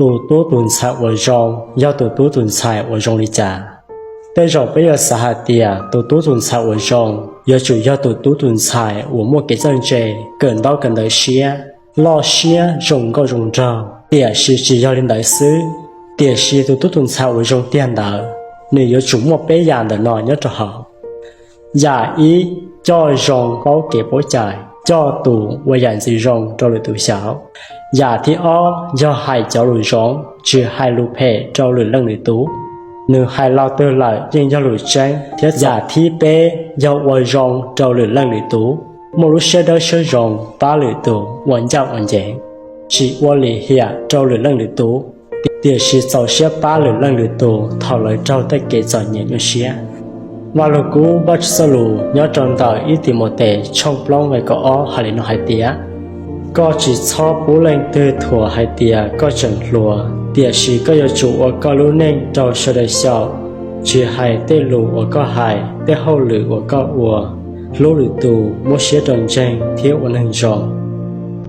Tus tub tus ntxhais uas zoo yog tus tub tus ntxhais uas zoo li cas? Tej zaum peb yuav xav hais tias tus tub tus ntxhais uas zoo yuav tsum yog tus tub tus ntxhais uas muaj kev txawj ntse, kawm ntaub kawm ntawv siab, loj siab, zoo nkauj zoo nraug. Tiam sis tsis yog li ntawd xwb, tiam sis tus tub tus ntxhais uas zoo tiag ntawd, nws yuav tsum muaj peb yam ntawm no nyob rau hauv. Yam ib, coj zoo paub kev paub cai, coj tus ua yam ntxwv zoo rau lwm tus xyaum. Yam thib ob yog hais cov lus zoo, tsis hais lus phem rau lwm leej lwm tus. Nws hais lo twg lawm yeej yog lus tseeb thiab. Yam thib peb yog ua zoo rau lwm leej lwm tus, muaj lub siab dawb siab zoo pab lwm tus ua ncaj ua ncees, tsis ua lim hiam rau lwm leej lwm tus, tiam sis txaus siab pab lwm leej lwm tus thaum lawv raug tej kev txom nyem nyuaj siab. Vaj Lug Kub Vajtswv txoj lus nyob rau ntawm ib Timautes tshooj plaub nqe kaum ob hais li no hais tias, koj tsis txhob pub leej twg thuam hais tias koj tseem hluas, tiam sis koj yuav tsum ua koj lub neej rau sawv daws xyaum, tsis hais tej lus uas koj hais, tej hauj lwm uas koj ua. Hlub lwm tus, muab siab rau ntseeg thiab ua neeg zoo.